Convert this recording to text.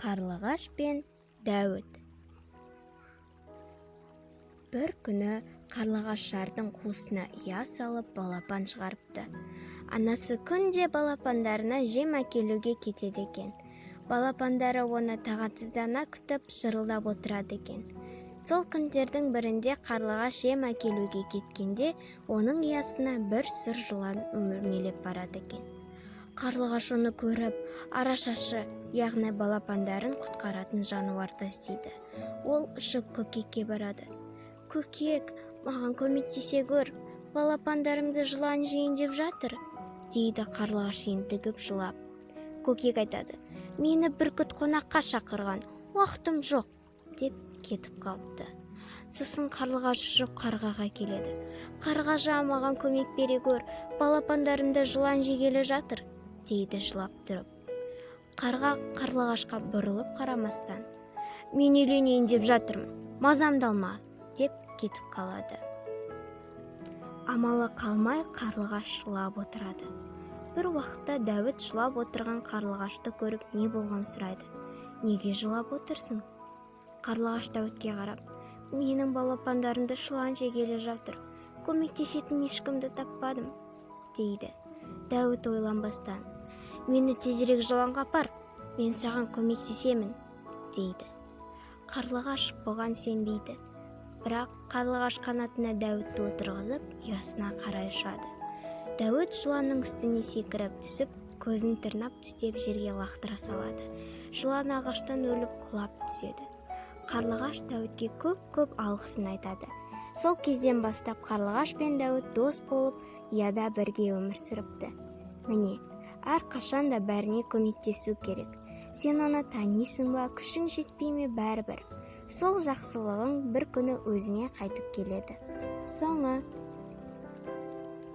Қарлығаш пен Дәуіт. Бір күні қарлығаш шардың қуысына ұя салып, балапан шығарыпты. Анасы күнде балапандарына жем әкелуге кетеді екен. Балапандары оны тағатсыздана күтіп, шырылдап отырады екен. Сол күндердің бірінде қарлығаш жем әкелуге кеткенде, оның ұясына бір сұр жылан өрмелеп барады екен. Қарлығаш оны көріп, арашашы, яғни балапандарын құтқаратын жануарды іздейді. Ол ұшып көкекке барады. «Көкек, маған көмектесе гөр, балапандарымды жылан жейін деп жатыр», – дейді қарлығаш ентігіп жылап. Көкек айтады: «Мені бүркіт қонаққа шақырған, уақытым жоқ», – деп кетіп қалыпты. Сосын қарлығаш ұшып қарғаға келеді. «Қарғажа, маған көмек бере гөр, балапандарымды жылан жегелі жатыр», – дейді жылап тұрып. Қарға қарлығашқа бұрылып қарамастан: «Мен үйленейін деп жатырмын, мазамды алма», – деп кетіп қалады. Амалы қалмай, қарлығаш жылап отырады. Бір уақытта Дәуіт жылап отырған қарлығашты көріп, не болған сұрайды. «Неге жылап отырсың?» Қарлығаш Дәуітке қарап: «Менің балапандарымды жылан жегелі жатыр, көмектесетін ешкімді таппадым», – дейді. Дәуіт ойланбастан: «Мені тезірек жыланға апар, мен саған көмектесемін», – дейді. Қарлығаш бұған сенбейді. Бірақ қарлығаш қанатына Дәуітті отырғызып, ұясына қарай ұшады. Дәуіт жыланның үстіне секіріп түсіп, көзін тырнап тістеп, жерге лақтыра салады. Жылан ағаштан өліп құлап түседі. Қарлығаш Дәуітке көп-көп алғысын айтады. Сол кезден бастап қарлығаш пен Дәуіт дос болып, ұяда бірге өмір сүріпті. Міне, әрқашан да бәріне көмектесу керек. Сен оны танисың ба, күшің жетпей ме, бәрібір. Сол жақсылығың бір күні өзіңе қайтып келеді. Соңы.